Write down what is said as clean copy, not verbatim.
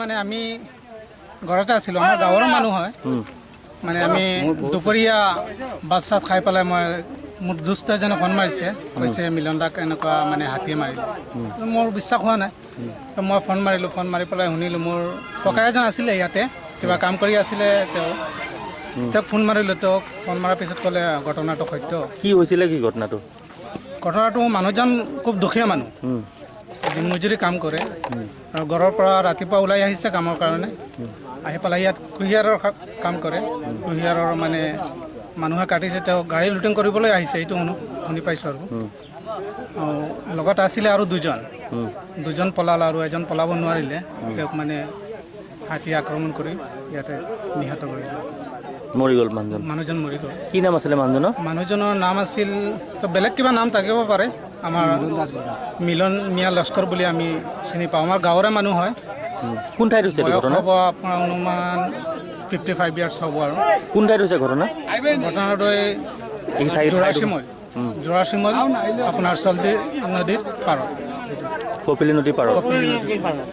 মানে আমি ঘৰতে আছিলোঁ, আমাৰ গাঁৱৰ মানুহ হয়। মানে আমি দুপৰীয়া ভাত চাত খাই পেলাই মই মোৰ দুষ্ট এজনে ফোন মাৰিছে, কৈছে মিলন দাক এনেকুৱা মানে হাতীয়ে মাৰিলে। মোৰ বিশ্বাস হোৱা নাই, তো মই ফোন মাৰিলোঁ। ফোন মাৰি পেলাই শুনিলোঁ, মোৰ ককাই এজন আছিলে ইয়াতে, কিবা কাম কৰি আছিলে, তেওঁক ফোন মাৰিলোঁ। তেওঁক ফোন মৰাৰ পিছত ক'লে ঘটনাটো সত্য। কি হৈছিলে, কি ঘটনাটো? ঘটনাটো মানুহজন খুব দুখীয়া মানুহ, দিন মজুৰি কাম কৰে আৰু ঘৰৰ পৰা ৰাতিপুৱা ওলাই আহিছে কামৰ কাৰণে। আহি পেলাই ইয়াত কুঁহিয়াৰৰ কাম কৰে। কুঁহিয়াৰৰ মানে মানুহে কাটিছে, তেওঁ গাড়ী লুটিং কৰিবলৈ আহিছে, এইটো শুনি পাইছোঁ। আৰু লগত আছিলে আৰু দুজন পলাল আৰু এজন পলাব নোৱাৰিলে, তেওঁক মানে হাতী আক্ৰমণ কৰি ইয়াতে নিহত কৰিলে। মৰি গ'ল মানুহজন? মানুহজন মৰি গ'ল। কি নাম আছিলে মানুহজনৰ? মানুহজনৰ নাম আছিল, তো বেলেগ কিবা নাম থাকিব পাৰে, আমাৰ মিলন মিয়া লস্কৰ বুলি আমি চিনি পাওঁ, আমাৰ গাঁৱৰে মানুহ হয়। কোন ঠাইত হৈছে বয়স হ'ব আপোনাৰ অনুমান 55 ইয়াৰ্ছ হ'ব। আৰু কোন ঠাইত হৈছে ঘটনা? ঘটনাটো এই জোৰাচিমল, আপোনাৰ চলদি নদীৰ পাৰত, কপিলী নদীৰ পাৰত। কপিলী নদীৰ পাৰত।